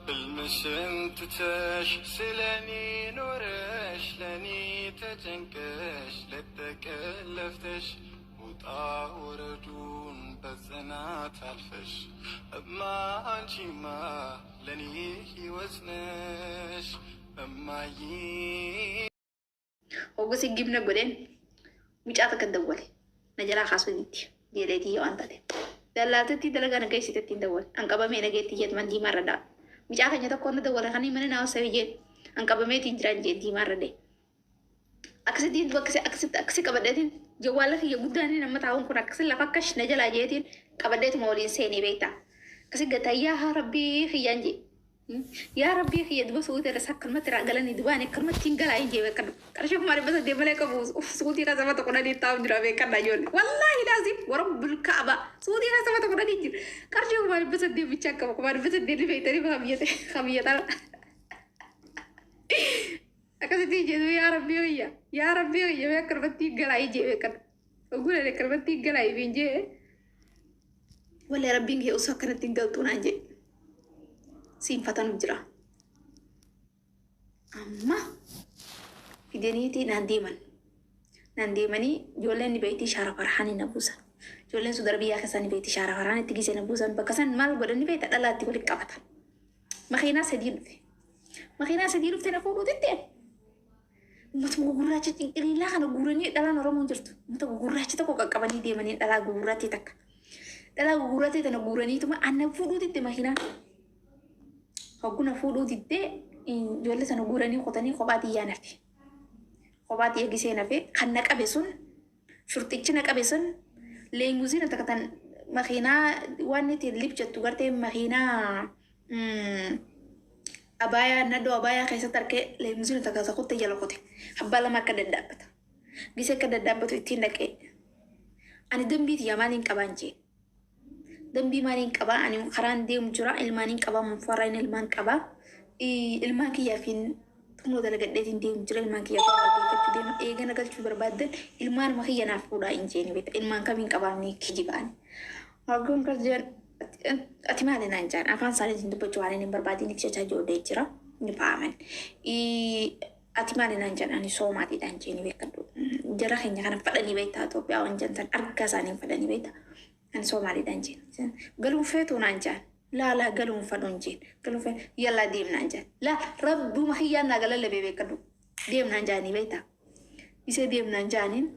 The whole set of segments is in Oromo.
ህልምሽን ትተሽ ስለኔ ኖረሽ ለኔ ተጨንቀሽ ሌት ለፍተሽ ውጣ ውረዱን በጽናት አልፈሽ እማ አንቺማ ለኔ ህይወት ነሽ እማዬ። Hoggusi gibna godheen mucaa takka dawwale. Na jalaa kaasuu ditti. Jeeleetii yoo waan taate. Dallaaltatti dalagaa na geessitetti hin dawwale. An qabamee na geetti jeet man diimaa irra dhaa. Mucaa keenya tokko na dawwale kan mana naa osoo jeen. An qabameetiin jiraan jeen diimaa irra dhee. Akkasitti akkasi akkasitti akkasi qabadheetiin jawwaala kiyya guddaan nama taa'uun kun akkasi lafa akkas na jalaa jeetiin qabadheetuma waliin seenee beektaa. Akkasi gataa yaa rabbii kiyyaan jee. Yaa rabbii kiyya duba suutii irra akkanumatti irraa galanii dubaan akkanumatti hin galaa hin jee beekadhu. Qarshii 1800 malee qabu suutii kan saba tokko dhadhii taa'u jira beekadha ijoollee. Wallaahi laazim warra kaaba suutii kan saba tokko dhadhii jira. Qarshii 1800 bichaa qaba 1800 ni beektanii kabiyyatara. Akkasitti jedhu yaa rabbii kiyya yaa rabbii kiyya mee akkanumatti hin galaa hin jee beekadhu. Oguun akkanumatti hin galaa hin jee. Wallee rabbiin kee osoo akkanatti hin galtuu naan jee. Siin fatanu jira. Amma fidaniitii naan deeman. Naan deemanii ijoolleen ni beektii shaara farhaanii na buusan. Ijoolleen sun biyyaa keessaa ni beektii shaara farhaan itti gisee na buusan. Bakka san maal godhan ni beekta dhalaatti walitti qabatan. Makiinaa sadii dhufe. Makiinaa sadii dhufte na fuudhuu diddeen. Uummata gugurraacha cinqililaa kana guuranii dhalaan Oromoo hin jirtu. Uummata gugurraacha tokko qaqqabanii deemanii dhalaa gugurraattii takka. Dhalaa gugurraattii tana guuraniituma anna fuudhuu didde makiinaan. Hogguna fuudhuu diddee ijoollee sana guuranii qotanii kophaa xiyyaa nafe. Kophaa xiyya gisee nafe kan na qabe sun shurxichi na qabe sun leenguziina takka tan makiinaa waan itti lip jettu gartee makiinaa abaayaa nadhoo abaayaa keessatti arkee leenguziina takka takutti jala qote abbaa lama akka daddaabbata. Gisee akka daddaabbatu ittiin dhaqee ani dambii tiyya maaliin qabaan jee. Dambii maaliin qabaa ani karaan deemu jira ilmaaniin qabaa munfarraan ilmaan qabaa ilmaan kiyyaafin tumnoo dalagadheetiin deemu jira ilmaan kiyyaaf waaqeffachuu deema eegana galchuu barbaaddan ilmaanuma kiyya naaf fuudhaa hin jeeni beekta ilmaan kamiin qabaamni kijibaani. Hogguun kas jeen ati maali naan jaan afaan isaaniitiin dubbachuu waan hin barbaadiniif jecha ijoollee jira ni fa'aman. Ati maali naan jaan ani soomaatiidhaan jeeni beekadhu. Jara keenya kana fadhanii beektaa Itoophiyaa waan jentan argaa isaanii fadhanii beektaa. Ani Soomaaliidhaan jeen. Galuun feetuu naan jaan. Laa laa galuun fadhuun jeen. Galuun feetu yallaa deemnaan jaan. Laa rabbuma kiyyaan naa gala labee beekadhu. Deemnaan jaanii beektaa. Isee deemnaan jaaniin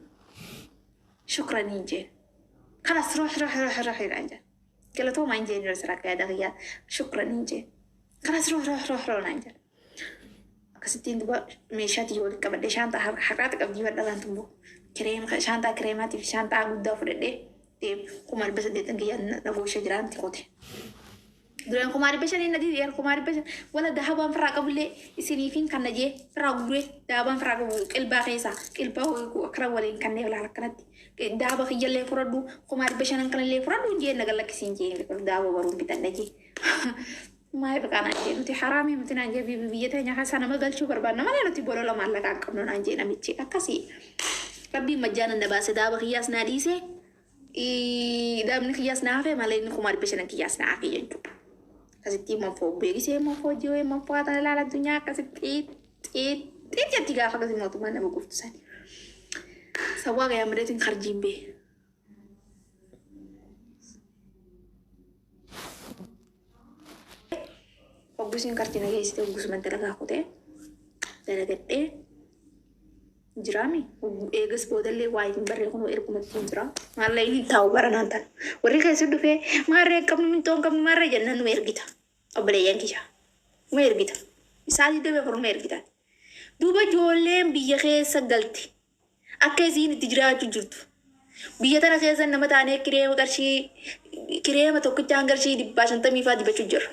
shukraniin jeen. Kalas ruux ruux ruux ruux naan jaan. Galatoomaa hin jeen yeroo siraa yaada kiyyaa shukraniin jeen. Kalas ruux ruux ruux ruux naan jaan. Akkasittiin duba meeshaa tiyya walitti qabadhee shaantaa har'aati qabdii badhalaan tumbo. Kireema shaantaa kireemaatiif shaantaa guddaa fudhadhee deem 1800 kiyyaan na goosha jiraanti qote. Duraan 500,000 na didi 500,000 wala dahabaan firraa qabullee isiniifin kan na jee firraa gurguree dahabaan firraa qabu qilbaa keessaa qilbaa akkana waliin kanneen ilaala akkanatti dahaba kiyyallee fudhadhu 500,000 kanallee fudhadhu jee na gallakkisiin jee dahaba baruun bitadha jee. Maal baqaa jee nuti haraamii miti naan jee biyya teenya keessaa nama galchuu barbaadna malee nuti bolola maallaqaa hin qabnu naan jee namichi akkasii. Rabbiin majjaana na baase dahaba kiyyaas naa dhiisee daabni kiyyaas naa hafe malee inni 500,000 kiyyaas naa hafe jechuudha. Akkasitti manfoo beeksisee manfoo jiru manfoo haatan ilaala addunyaa akkasitti xiit xiit xiit jetti gaafa akkasii mootummaan nama guftu sani. Sawwaa gayaa madeetiin harjiin bee. Hoggusiin kartiin geessite hoggusuman dalagaa kutee dalagadhee jiraami. Eegas boodallee waa hin barree kun ergumatti hin jira. Maallee hin taa'u baranaan tan. Warri keessa dhufee maarree hin qabnu mintoo hin qabnu maarree jennaan nu ergita. Obboleeyyan kiyya. Nu ergita. Isaa 24 nu ergita. Duuba ijoolleen biyya keessa galti. Akka isiin itti jiraachuu jirtu. Biyya tana keessa nama taanee kireema qarshii kireema tokkichaan qarshii 150 fa'aa dibachuu jirra.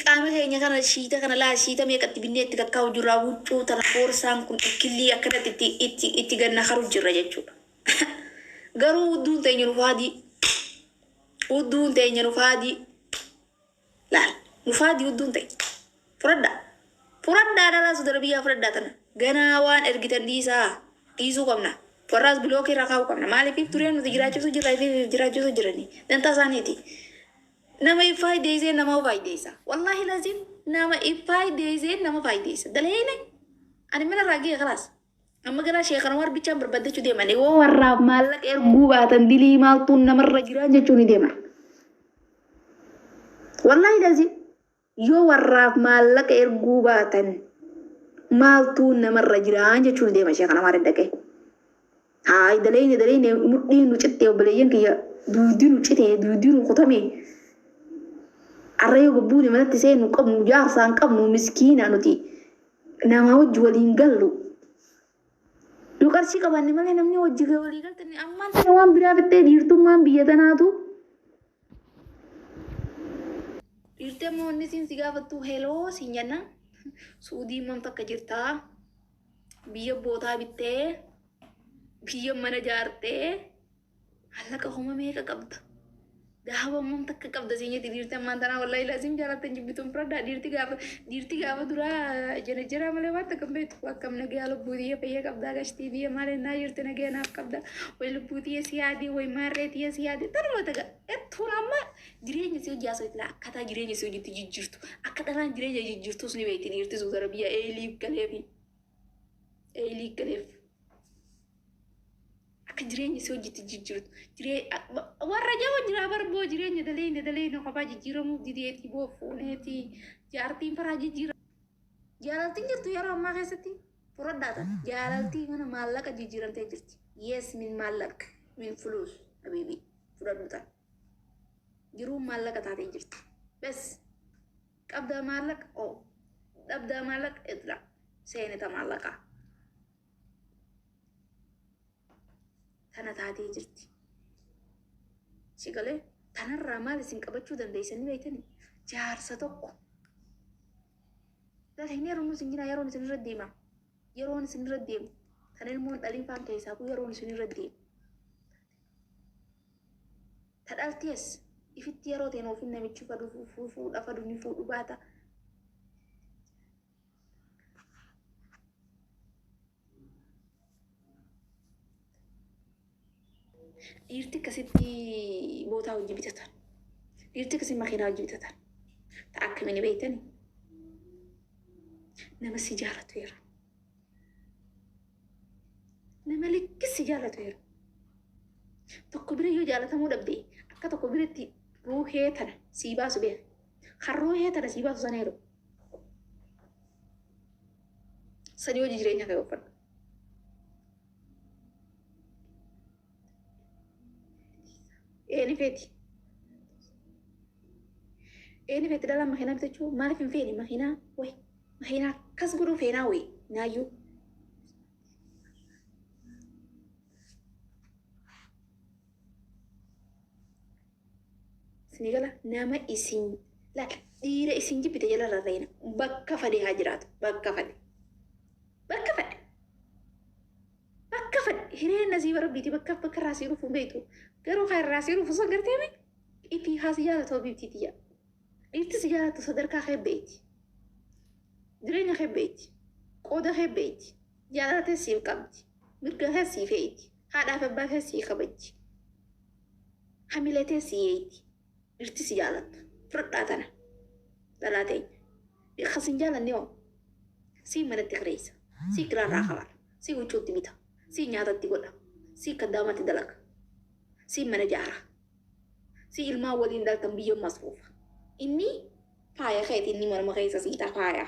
Qaama keenya kana shiita kana laa shiita meeqatti binnee itti kakkaa'u jirra huccuu tana boorsaan kun ikkillii akkanatti itti itti itti ganna haru jirra jechuudha. Garuu hudduun teenya nu faadii. Hudduun teenya nu faadii. Laal nu faadii hudduun teenya. Fudhadhaa. Fudhadhaa dhalaa suuta biyyaa fudhadhaa tana. Ganaa waan ergitan dhiisaa. Dhiisuu qabna. Warraas bilookii irraa kaa'uu qabna. Maaliif tureen nuti jiraachisu jirra fi jiraachisu jirani. Dantaa isaaniiti. Nama faayideessee nama faayideessa. Wallaahi laziim nama faayideessee nama faayideessa. Daleene ani mana irraa ga'e kalaas. Amma gara sheekana war bichaan barbaadachuu deeman. Yoo warraaf maallaqa erguu baatan dilii maaltuun namarra jiraan jechuun ni deeman. Wallaahi laziim yoo warraaf maallaqa erguu baatan maaltuun namarra jiraan jechuun ni deeman sheekana waar dhaqee. Haay daleene daleene mudhiin nu cittee obboleeyyan kiyya duudii nu citee duudii nu kutame. Arra yoo gabbuuni manatti seenu qabnu jaarsaan qabnu miskiina nuti nama wajji waliin gallu. Yoo qarshii qabaanne malee namni wajji walii galtani ammaan tana waan biraa fittee dhiirtummaan biyya tanaatu. Dhiirti amma wanni siin si gaafattu heloo siin jenna. Suudii mam takka jirtaa. Biyya bootaa bittee biyya mana jaartee maallaqa homa meeqa qabda. Dahaba mam takka qabda siin jetti dhiirti ammaan tanaa wallahi laazim jaalattan jibbituun firadhaa dhiirti gaafa duraa jana jira malee waan takka hin beektu akkam nagaya lubbuu tiyya fayya qabdaa gashtii biyya maal ennaa jirti nagaya naaf qabda way lubbuu tiyya si yaadee way maarree tiyya si yaadee tanuma taga ettuun amma jireenya si hojii haasawaa akkaataa jireenya si hojiitti jijjiirtu akka dhalaan jireenya jijjiirtus ni beekti dhiirti Suudi Arabiyaa eeliif galeefi eeliif galeef. Akka jireenya si hojiitti jijjiirtu warra jaba jira barboo jireenya daleenya daleenya kophaa jijjiiramuuf dideetii boo fuuneetii jaartiin faraa jijjiira. Jaalaltiin jirtu yeroo ammaa keessatti fudhadhaata. Jaalaltii mana maallaqa jijjiiramtee jirti. Yes min maallaqa min fuluus habiibi fudhadhu tan. Jiruun maallaqa taatee jirti. Bes qabdaa maallaqa oo dhabdaa maallaqa itla seenita maallaqaa. Tana taatee jirti. Si galee tanarraa maal isin qabachuu dandeessanii beektanii? Jaarsa tokko. Laala hin heerumnu isin jira yeroon isin irra deema. Yeroon isin irra deemu. Tan ilmoon dhaliin faan keessaa kun yeroon isin irra deemu. Ta dhaltees ifitti yeroo ta'e ofiin namichi fadu fuudha fadu ni fuudhu baata. Dhiirti akkasitti bootaa hojii bitatan. Dhiirti akkasitti makiinaa hojii bitatan. Ta akkamiin beektani? Nama si jaalatu yeroo. Nama likkis si jaalatu yeroo. Tokko bira yoo jaalatamuu dhabde akka tokko biratti ruuhee tana sii baasu beeka. Kan ruuhee tana sii baasu sana yeroo. Sanii hojii jireenya kee uffadhu. Eeni feeti. Eeni feeti dhalaan makiinaa bitachuu maaliif hin feene makiinaa wayi makiinaa akkas godhuu feenaa wayi naayyuu. Isinii gala nama isin laal dhiira isin jibbite jala rarra'ina bakka fadhe haa jiraatu bakka fadhe bakka fadhe bakka fadhe hireen nasiiba rabbiiti bakka bakka irraa sii dhufu hin beektu garuu kan irraa sii dhufu sun gartee mi ifii haa si jaalatu biibtii tiyya dhiirti si jaalatu sadarkaa kee beekti jireenya kee beekti qooda kee beekti jaalala tee siif qabdi mirga kee siif eeyti haadhaaf abbaa kee sii kabajji hamilee tee sii eeyti dhiirti si jaalattu fudhadhaa tana dhalaa teenya kas hin jaalanne hoo sii manatti kireessa sii kiraarraa kabala sii huccuutti bita sii nyaatatti godha sii kaddaamatti dalaga sii mana jaara sii ilmaan waliin dhaltan biyya masruufa inni faaya keeti inni manuma keessa sii ta'a faaya.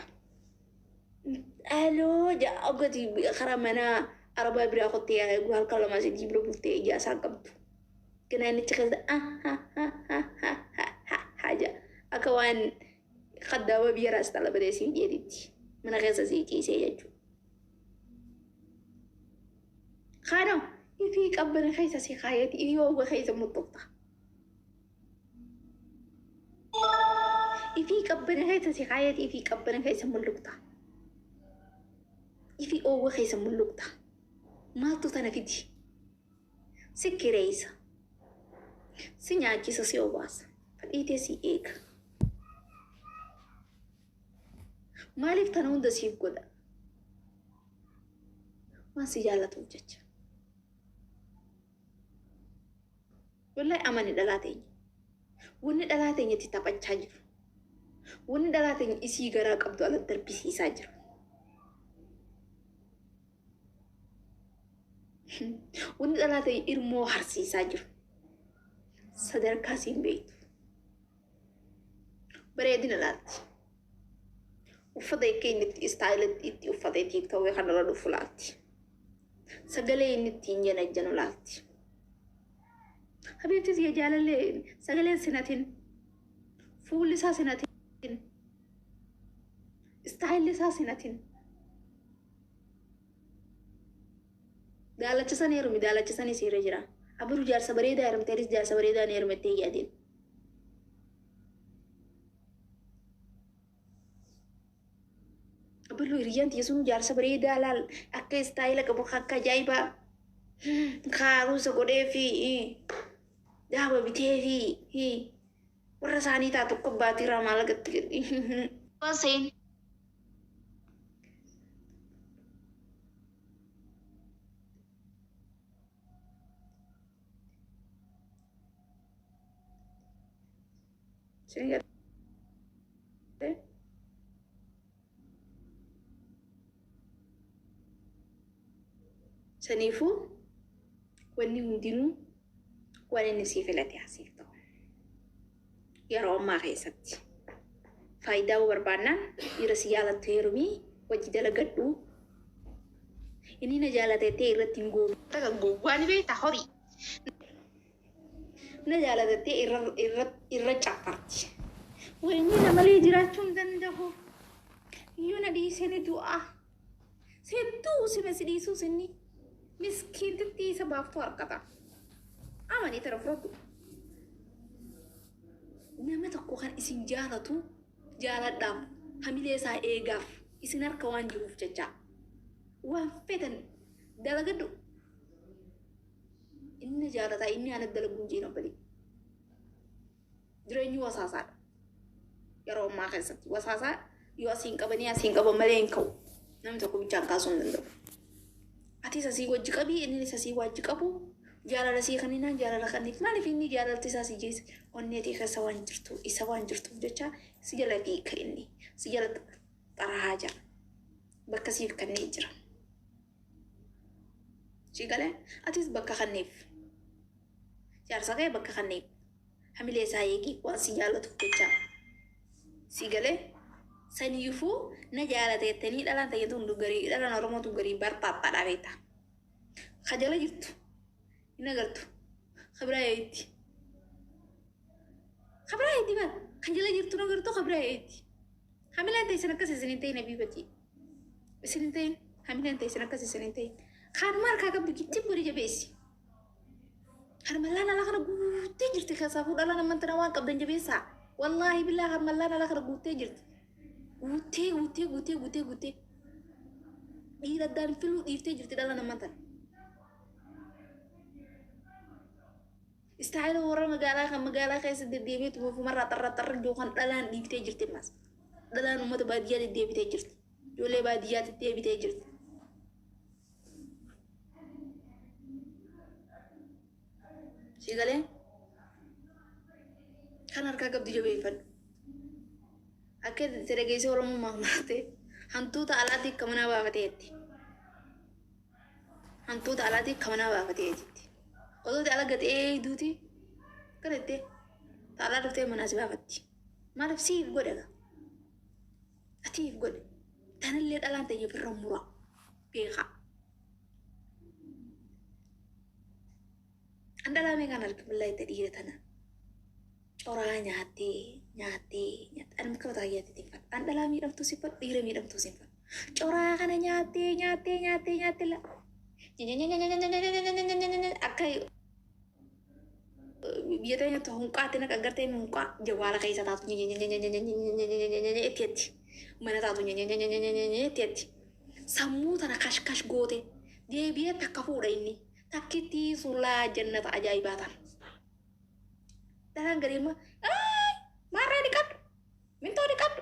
Aloo ja'a karaa mana arabaa biraa kottee halkan lama sadii bira bultee ija isaa qabdu. Ganaa inni achi keessa ja'a akka waan kaddaama biyya raas xalabatee siin jedhitti mana keessa sii ciisee jechuudha. Kaanoo ifii qabbana keessa si kaayati ifii oowwa keessa muxuqxa. Ifii qabbana keessa si kaayati ifii qabbana keessa mulluqxa. Ifii oowwa keessa mulluqxa. Maaltu tana fidi? Si kireessa. Si nyaachisa si obaasa. Fadhiitee si eega. Maaliif tana hunda siif godha? Waan si jaallatuuf jecha. Wallahi amani dhalaa teenya. Wanni dhalaa teenya itti taphachaa jiru. Wanni dhalaa teenya isii garaa qabdu ala darbisiisaa jiru. Wanni dhalaa teenya ilmoo harsiisaa jiru. Sadarkaa siin beektu. Bareedina laalti. Uffata akka inni itti istaayila itti uffatee tiiktookii kanarra dhufu laalti. Sagalee inni ittiin janajjanu laalti. Habiibti siya jaalallee sagaleen sinatin. Fuulli isaa sinatin. Istaayilli isaa sinatin. Daalacha sana heerumi daalacha sanii siirra jira. Abiru jaarsa bareedaa heerumte anis jaarsa bareedaa ni heerumattee yaadeen. Abiru hiriyyaan tiyya sun jaarsa bareedaa laal akka istaayila qabu akka ajaa'ibaa kaaruusa godhee fi daaba bitee fi warra isaanii taatu akka baatiirraa maallaqatti gadi. Seen. Seen gartee? Saniifuu wanni hundinuu waan inni sii filate asiif ta'u. Yeroo ammaa keessatti faayidaa yoo barbaannaan dhiira si jaalattu heerumii wajji dalagadhu. Inni na jaalatettee irratti hin goomu. Takka gowwaa ni beektaa horii. Na jaalatettee irra irra irra caffarti. Wanni na malee jiraachuu hin danda'u. Yoo na dhiise ni du'a. Seettuu sima si dhiisuus inni miskiintitti isa baaftuu harkata. Amanii tara fudhadhu. Nama tokko kan isin jaalatu jaaladhaaf hamilee isaa eegaaf isin harka waan jiruuf jecha waan feetan dalagadhu. Inni jaalataa inni ana dalaguun jeen obbolee. Jireenyi wasaasaadha. Yeroo ammaa keessatti wasaasaa yoo asiin qabanii asiin qaban malee hin ka'u. Namni tokko bichaan kaasuu hin danda'u. Atis asii wajji qabii innis asii wajji qabu jaalala sii kanninaan jaalala kanniif maaliif inni jaalalti isaa si geesse onneetii keessa waan jirtu isa waan jirtuuf jecha si jala fiiga inni si jala xarahaa jira. Bakka siif kannee jira. Si galee atis bakka kanneef jaarsa kee bakka kanneef hamilee isaa eegi waan si jaallatuuf jecha si galee saniifuu na jaalateettanii dhalaan tayyatuun garii dhalaan Oromootu garii barxaaxaadhaa beekta. Ka jala jirtu hin agartu ka biraa eeyitti. Ka biraa eeyitti bar kan jala jirtu hin agartu ka biraa eeyitti. Hamileen teessan akkas isin hin ta'in abiibati. Isin hin ta'in hamileen teessan akkas isin hin ta'in. Kanuma harkaa qabdu gittiin godhi jabeessi. Harmallaan alaa kana guuttee jirti keessaafuu dhalaan ammantanaa waan qabdan jabeessaa. Wallaahi billaa harmallaan alaa kana guuttee jirti. Guuttee guuttee guuttee guuttee guuttee. Dhiira addaan filuu dhiiftee jirti dhalaan ammantan. Istaayila warra magaalaa kan magaalaa keessa deddeebiitu ofumarraa xarra xarra jiru kan dhalaan dhiiftee jirti ammas. Dhalaan uummata baadiyyaa deddeebitee jirti. Ijoollee baadiyyaa deddeebitee jirti. Si galee kan harkaa qabdu jabeeffadhu. Akka itti dhageessee Oromoo maammaate hantuuta alaatii akka manaa baafateetti. Hantuuta alaatii akka manaa baafateetti. Osoo ala gatee duuti akka jettee taalaa dhuftee manaa si baafatti. Maaliif siif godhe gaa? Atiif godhe. Tanallee dhalaan ta'e ofirra muraa beekaa. An dhalaa meeqaan arge billahi itti dhiira tana. Coraa nyaattee nyaattee nyaattee ani muka mataa kiyyaatti itti fadha. An dhalaa miidhamtuu si fadhu dhiira miidhamtuu si fadhu. Coraa kana nyaattee nyaattee nyaattee nyaattee la. Akka biyya teenya hunqaatti naqa gartee hunqaa jawaala keessa taatu itti itti mana taatu itti itti sammuu tana kash kash goote deebi'ee takka fuudha inni takkitti sulaa jannata ajaa'ibaa tana. Dhalaan garii immoo maarree dhiqadhu mintoo dhiqadhu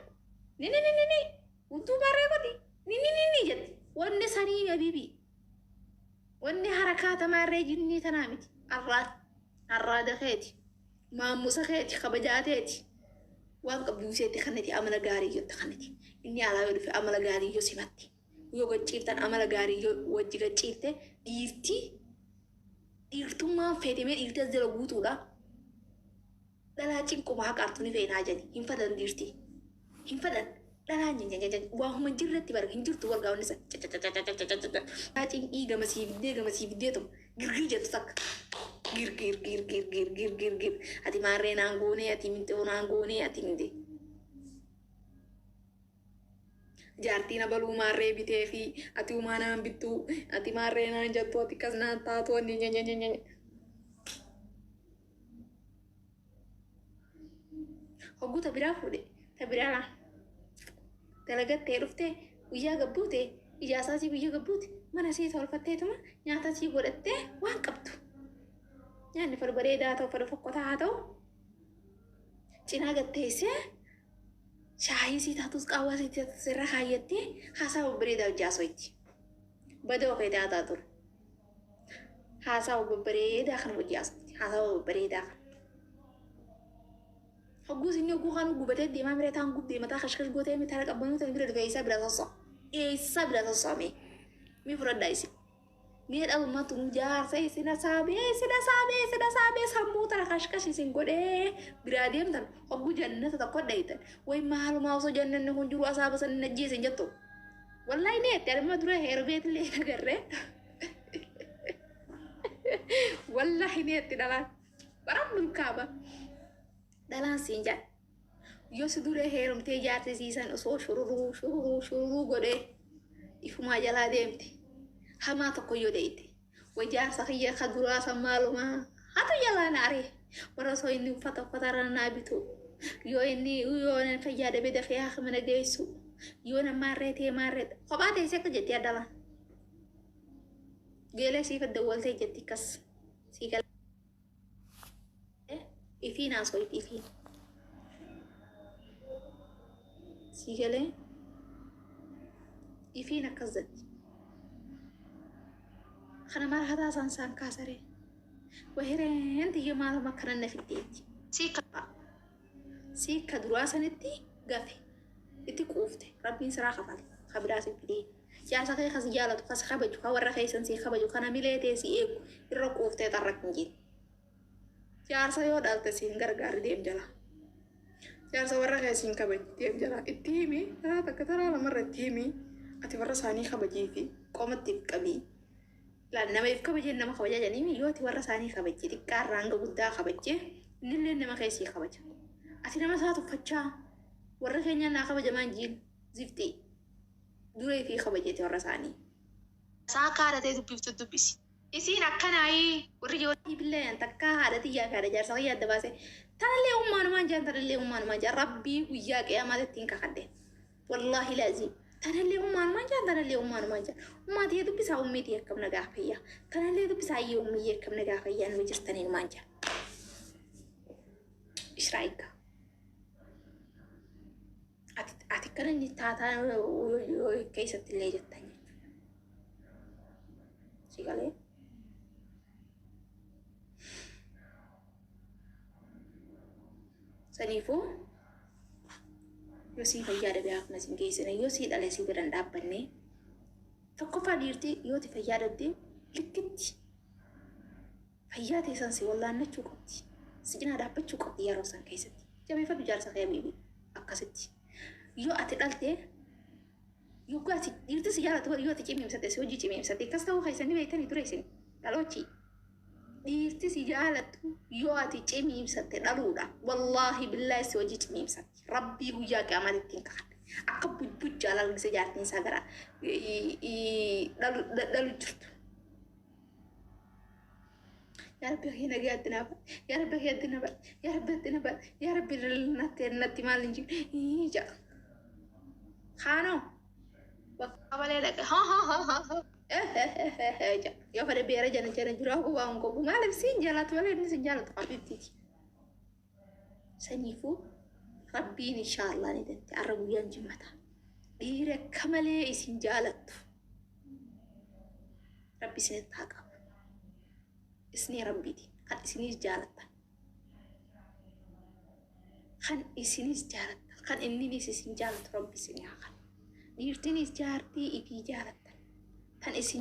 ni ni ni ni utuu maarree godhi ni ni ni ni jetti wanni sanii habiibii wanni harakaata maarree jinnii tanaa miti arraa Arraada keeti. Maamusa keeti kabajaa teeti. Waan qabdu iseetti kanneti amala gaarii yoo kanneti. Inni alaa yoo dhufe amala gaarii yoo simatti. Yoo gacciiftan amala gaarii yoo wajji gacciifte dhiirtii dhiirtummaan feetemee dhiirtii as jala guutuudha. Dhalaa cinquma haqaartu ni feenaa jedhi hin fadhan dhiirtii. Hin fadhan dhalaa waa huma jirretti bara hin jirtu wargaa wanni san dhalaa cinqii gamasii fiddee gamasii fiddee tuma girgir jettu takka. Gir gir gir gir gir gir gir gir ati maarree naan goonee ati mintoo naan goonee ati mintee. Jaartiin abaluu maarree bitee fi ati umaa naan bittuu ati maarree naan jettu ati kas naan taatu ati nya. Hogguu ta biraa fuudhe ta biraa laa dalagattee dhuftee guyyaa gabbuute ijaasaasii guyyaa gabbuute mana sii tolfatteetuma nyaata sii godhattee waan qabdu. Nyaanni fadhu bareedaa ta'u fadhu fokkotaa haa ta'u cinaa gatteessee shaayii sii taatus qaawwaa sii taatus irra kaayyattee haasaa babbareedaa hojii haasoitti. Badoo feetee haa taatu. Haasaa babbareedaa kana hojii haasoitti. Haasaa babbareedaa kana. Hogguus inni hogguu kan gubatee deemaa miree taan gubdee mataa kashkash gootee mitara qabbanuu tan bira dhufe eessaa bira sosso'a. Eessaa bira sosso'a mee? Mee fudhadhaa isin. Mee dhaluma tun jaarsa isin asaabee isin asaabee isin asaabee sammuu tana kashkash isin godhee biraa deemtan hogguu jannata tokko dhayitan. Way maalumaa osoo jannanni kun jiru asaaba san hin ajjeesin jettu. Wallahi ni jetti anuma dura heerumeetillee hin agarree. Wallahi ni jetti dhalaan. Baran kaaba. Dhalaan siin jedha. Yoo si dura heerumtee jaarsi siisan osoo shururuu shururuu shururuu godhee ifumaa jalaa deemte. Hamaa tokko yoo deeyte. Way jaarsa kiyya ka duraa san maalumaa hatu jalaa na aree. Warra osoo inni uffata uffata irra naa bitu. Yoo inni yoo fayyaa dhabe dafee haa mana geessu. Yoo na maarree ta'e maarree kophaa teessee akka jetti addalaan. Geelee siif dawwaltee jetti akkas. Sii galee ifiin haasoyti ifiin. Sii galee ifiin akkas jetti. Kana mara hataa isaan isaan kaasaree. Wahireen tiyya maaluma akkana na fiddeetti. Sii ka duraa sanitti gafe. Itti quufte. Rabbiin siraa kafale. Ka biraa si fidee. Jaarsa kee kas jaalatu kas kabaju ka warra keessan si kabaju kana milee tee si eegu irra quuftee xarra hin jiru. Jaarsa yoo dhalte siin gargaarri deem jala. Jaarsa warra kee siin kabaji deem jala. Itti himi taraa takka taraa lamarra itti himi ati warra isaanii kabajii fi qomatti qabii. Laal nama if kabajeen nama kabajaa jedhanii yoo ati warra isaanii kabajje xiqqaarraa hanga guddaa kabajje innillee nama kee sii kabaja. Ati nama isaa tuffachaa warra keenyaan naa kabajamaan jiin zifxii duree fi kabajeeti warra isaanii. Isaa akka haadha ta'e dubbiftu dubbisi. Isiin akkanaayii warri ijoollee billee takkaa haadha tiyyaa fi haadha jaarsa kiyyaa adda baasee tanallee ummaanumaan jaan tanallee ummaanumaan jaan rabbii guyyaa qiyyaamaatti ittiin kakadhe. Wallaahi laazim. Tanallee ummaanumaan jaan tanallee ummaanumaan jaan. Ummaa tiyya dubbisaa ummii tiyya akkam nagaa fayyaa. Tanallee dubbisaa ayyee ummiyyee akkam nagaa fayyaa nama jirtaniin maan jaan. Ishraa'ika. Ati ati kana inni taataa yoo keessatti illee jettan jechuudha. Si galee? Saniifuu yoo sii fayyaa dhabee akkuma sin geessine yoo sii dhale sii bira hin dhaabbanne tokkoffaa dhiirti yoo ti fayyaa dhabde likkitti fayyaa teessan si wallaannachuu qabdi. Si cinaa dhaabbachuu qabdi yeroo san keessatti. Jabeeffadhu jaarsa kee biibii akkasitti. Yoo ati dhalte yoo ati dhiirti si jaalatu yoo ati cimimsatte si hojii cimimsatte akkas ta'uu keessan ni beektanii ture isin dhaloochi. Dhiirti si jaalattu yoo ati cimimsatte dhaluudha. Wallaahi billaahi si hojii cimimsatti. Rabbii guyyaa qiyaamaatti ittiin kakadhe. Akka bujjaa lalgise jaartiin isaa gara dhalu jirtu. Yaa Rabbi kee nagaatti naa ba'i. Yaa Rabbi kee atti na ba'i. Yaa Rabbi atti na ba'i. Yaa Rabbi natti natti maal hin jiru. Jedha. Kaanoo bakka malee dhaqe ha ha ha ha ha jedha. Yoo fedhe beera jana jana jiru akka waan qabu maaliif siin jaalatu malee inni siin jaalatu habibtiiti. Saniifuu Rabbiin inshaallah ni datti arra guyyaan jimmata. Dhiira akka malee isin jaalattu. Rabbi isinitti haa qabu. Isnii Rabbiiti. Kan isinis jaalattan. Kan isinis jaalattan. Kan inninis isin jaalatu Rabbi isinii haa kennu. Dhiirtinis jaartii ifii jaalattan. Tan isin.